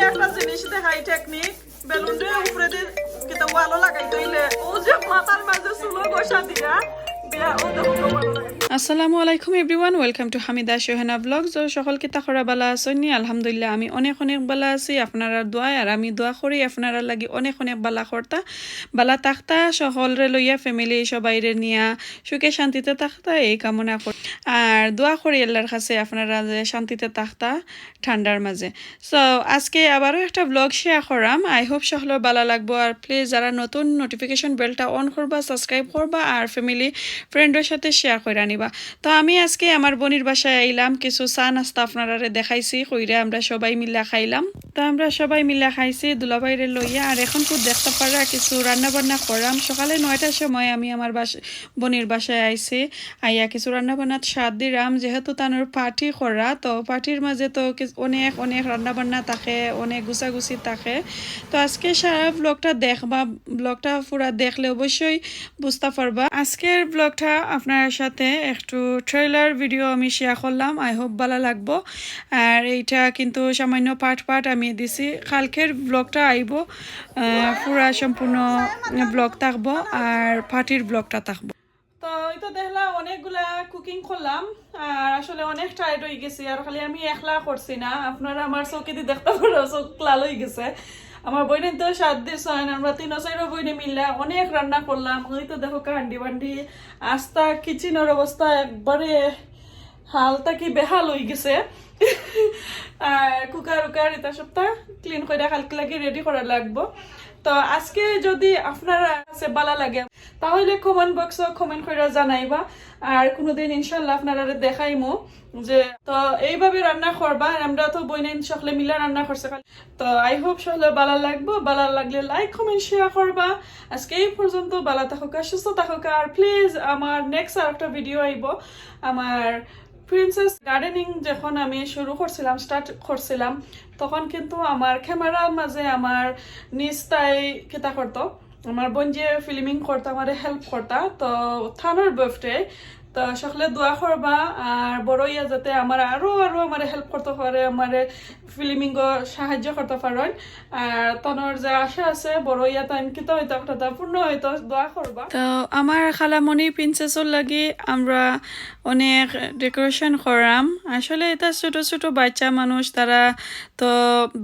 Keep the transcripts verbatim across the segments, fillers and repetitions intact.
একটা জিনিস দেখাই, টেকনিক। বেলুনরে উপরে দি কিতা ওয়ালো লাগাইতে অইলে, ও যে মাথার মাঝে চুলো বসা দিয়া, দিয়া ও দেখো ওয়ালো লাগাই। আসসালামু আলাইকুম everyone, welcome to হামিদা শোহেনা ব্লগস। তো সকল কিতা খবর, বালা আছইন নি? আলহামদুলিল্লাহ, আমি অনেক অনেক বালা আছি আপনারার দোয়ায়। আর আমি দোয়া করি আপনারার লাগি অনেক অনেক বালা করতা, বালা থাকতা, সকলরে লইয়া, ফ্যামিলি সবাইরে নিয়া সুখে শান্তিতে থাকতা, এই কামনা করি। আর দোয়া করি আল্লাহর কাছে আপনারা যে শান্তিতে থাকতা ঠান্ডার মাঝে। So, আজকে আবারও একটা ব্লগ শেয়ার করাম। I hope সকলর বালা লাগবো। আর প্লিজ, যারা নতুন, নোটিফিকেশন বেলটা অন করবা, সাবস্ক্রাইব করবা, আর ফ্যামিলি ফ্রেন্ডর সাথে শেয়ার করে নিবা। তো আমি আজকে আমার বনির বাসায় আইলাম, কিছু চা নাস্তা আপনারারে দেখাইছি, কইরা আমরা সবাই মিলা খাইলাম। তো আমরা সবাই মিলা খাইছি দুলাভাইরে লইয়া। আর এখন খুব দেখতে পারা কিছু রান্না বান্না করাম। সকালে নয়টার সময় আমি আমার বাস-, বনির বাসায় আইছি। আইয়া কিছু রান্না বান্নাত সাথ দিলাম, যেহেতু তানোর পার্টি করা, তো পার্টির মাঝে তো কিছ-, অনেক অনেক রান্না বান্না থাকে, অনেক গুছাগুছি থাকে। তো আজকে সারা ব্লগটা দেখবা, ব্লগটা পুরা দেখলে অবশ্যই বুঝতে পারবা। আজকের ব্লগটা আপনার সাথে একটু ট্রেলার ভিডিও আমি শেয়ার করলাম, I hope বালা লাগবো। আর এইটা কিন্তু সামান্য পার্ট পার্ট আমি দিছি, কালকের ব্লগটা আইবো, আহ, পুরা সম্পূর্ণ ব্লগ থাকবো আর পার্টির ব্লগটা থাকবো। তো এই তো দেখলা অনেকগুলা কুকিং করলাম, আর আসলে অনেক টায়ার্ড হয়ে গেছি। আর খালি আমি একলা করছি না, আপনারা আমার চোখেদি দেখতে পারো, চোখ লাল হয়ে গেছে। আমার বইনে তো সাথ দিছইন, আমরা তিন চাইর বইনে মিললা অনেক রান্না করলাম। ওই তো দেখো কান্ডি বান্ডি, আস্তা কিচেনর অবস্থা একবারে হাল থাকি বেহাল হয়ে গেছে। আর কুকার উকার এটা সবটা ক্লিন করে কালকে লাগি রেডি করা লাগবো। তো আজকে যদি আপনারা কাছে বালা লাগে, তাহলে কমেন্ট বক্সে কমেন্ট করে জানাইবা। আর কোনোদিন ইনশাল্লাহ আপনারারে দেখাইমু যে, তো এইভাবে রান্না করবা। আর আমরা তো বইনাইন সকলে মিলা রান্না করছে খালি। তো I hope সকলে বালা লাগবো, বালা লাগলে লাইক কমেন্ট শেয়ার করবা। আজকে এই পর্যন্ত, বালা থাকুকা, সুস্থ থাকুকা। আর প্লিজ, আমার নেক্সট আর একটা ভিডিও আইবো আমার প্রিন্সেস গার্ডেনিং যখন আমি শুরু করছিলাম, স্টার্ট করছিলাম, তখন কিন্তু আমার ক্যামেরার মাঝে আমার নিস্তাই কিতা করতো, আমার বোন যে ফিল্মিং করতো, আমারে হেল্প করতা, তো থানোর বার্থডে, তো সকলে দোয়া করবা। আর বড় ইয়া যাতে আমার আরো আরো আমারে হেল্প করতে পারে, আমারে ফিল্মিং সাহায্য করতে পারেন। আর তানোর যে আশা আছে, বড় ইয়া তাইন কিতা হইতো, একটা পূর্ণ হইতো, দোয়া করবা। তো আমার খালামণি প্রিন্সেসর লাগি আমরা অনেক ডেকোরেশন করাম। আসলে এটা ছোট ছোট বাচ্চা মানুষ, তারা তো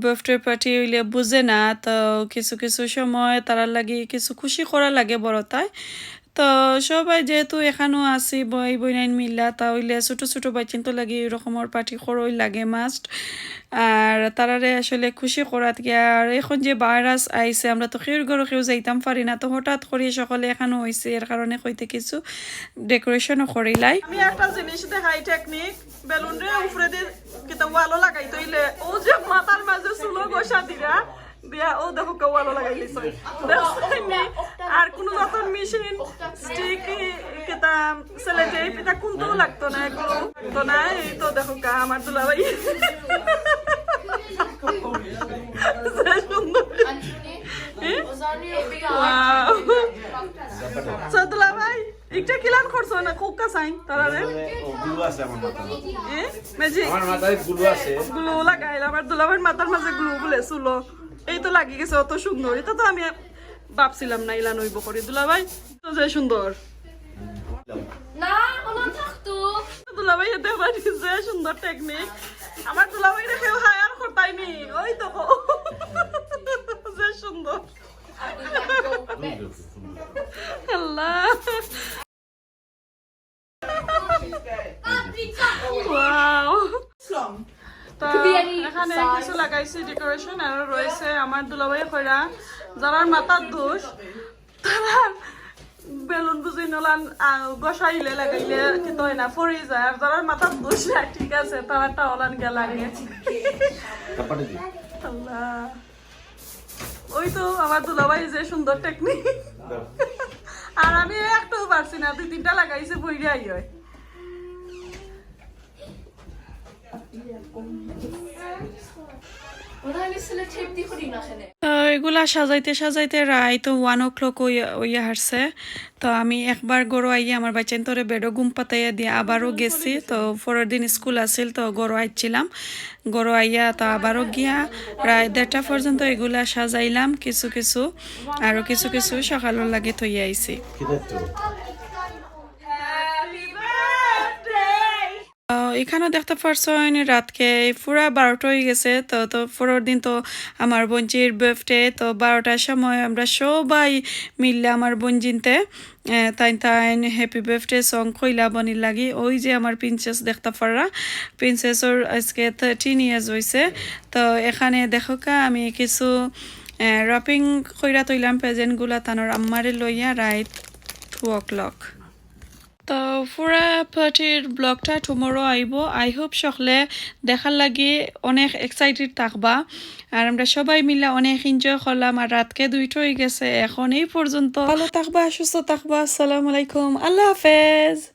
বার্থডে পার্টি হইলে বুঝে না, তো কিছু কিছু সময় তারার লাগি কিছু খুশি করা লাগে বড় তাই। তো সবাই যেহেতু এখানো আছি, বই বইনাইন মিল্লা, তা হইলে ছোট ছোট বাচ্চাইন্তর লাগি এই রকমর পার্টি করই লাগে মাস্ট। আর তারারে আসলে খুশি করাত গিয়া, আর এখন যে ভাইরাস আইছে, আমরা তো কেউর ঘরো কেউ যাইতাম পারি না, তো হঠাৎ করি সকলে এখানো হইছে, এর কারণে কইতে কিছু ডেকোরেশনও করিলাই। আমি একটা জিনিস দেখাই, টেকনিক, বেলুনরে উপরে দি কিতা ওয়ালো লাগাইতে অইলে, ও যে মাথার মাঝে চুলো বসা দিরা, দিয়া, ও দেখো, কেউ ওয়ালো লাগাই দিছে। দেখছইন নি? আর কোনো জাতর মেশিন, স্টিকি, কিতা, সেলোটেপ, এটা কোনটাও লাগতো না, কোনো লাগতো না। এই তো দেখো কা, আমার দুলাভাই। যে সুন্দর। হ্যাঁ? Wow। So, দুলাভাই, একটা কিলান করছো না, কোকা সাইন, তারারে? ও, glue আছে আমার মাথার মাঝে। এ? ম্যাজিক? আমার মাথায় glue আছে। Glue লাগাইল, আমার দুলাভাইর মাথার মাঝে glue বুলে, চুলো। এই তো লাগি গেছে, অত সুন্দর। এটা তো আমি ভাবছিলাম না, ইলান হইব করি। দুলাভাই, তো যে সুন্দর। না, ওনা থাকতো। দুলাভাই, এতে আবার যে সুন্দর টেকনিক। আমার দুলাভাইরে কেউ হায়ার করতাই নি। ওই তো কো। যে সুন্দর। আল্লাহ। Wow। তো এখানে কিছু লাগাইছি ডেকোরেশন, আর রয়েছে আমার দুলাভাই কইরা, যারার মাথার দোষ, তারা বেলুন বুঝি নলান, আ, ঘষাইলে লাগাইলে কিতা হয় না, পড়ি যায়। আর যারার মাথার দোষ নাই, ঠিক আছে, তারারটা অলান গিয়া লাগে। আল্লাহ। ওই তো আমার দুলাভাই যে সুন্দর টেকনিক। আর আমি একটাও পারছি না, দুই তিনটা লাগাইছে, বইরে আই হয়। তো এগুলা সাজাইতে সাজাইতে রাইত ওয়ান ও ক্লক অইয়া হারছে। তো আমি একবার ঘরো আইয়া আমার বাচ্চাইন্তরে বেডো ঘুম পাতাইয়া দিয়া আবারও গেছি। তো পরের দিন স্কুল আছিল, তো ঘরো আইছিলাম। ঘরো আইয়া তো আবারও গিয়া রাইত দেড়টা পর্যন্ত এগুলা সাজাইলাম কিছু কিছু, আরও কিছু কিছু সকালর লাগি থইয়া আইছি। তো এখানো দেখতা পারছইন রাতকে পুরা বারোটা অই গেছে। তো, তো পরের দিন তো আমার বইনজির বার্থডে। তো বারোটার সময় আমরা সবাই মিললা আমার বইনজিন্তে, এ, তাইন তাইন হ্যাপি বার্থডে সং কইলা বইনর লাগি। ওই যে আমার প্রিন্সেস দেখতা পাররা, প্রিন্সেসর আজকে থার্টিন ইয়ার্স অইছে। তো এখানে দেখউক্কা আমি কিছু, এ, র‍্যাপিং কইরা থইলাম প্রেজেন্টগুলা তানর আম্মারে লইয়া রাইত টু ও ক্লক। তো পুরা পার্টির ব্লগটা টুমরো আইবো। I hope সকলে দেখার লাগি অনেক এক্সাইটেড থাকবা। আর আমরা সবাই মিলা অনেক এনজয় করলাম। আর রাতকে দুইটা অই গেছে এখন এই পর্যন্ত। ভালো থাকবা, সুস্থ থাকবা। আসসালামু আলাইকুম, আল্লাহ হাফেজ।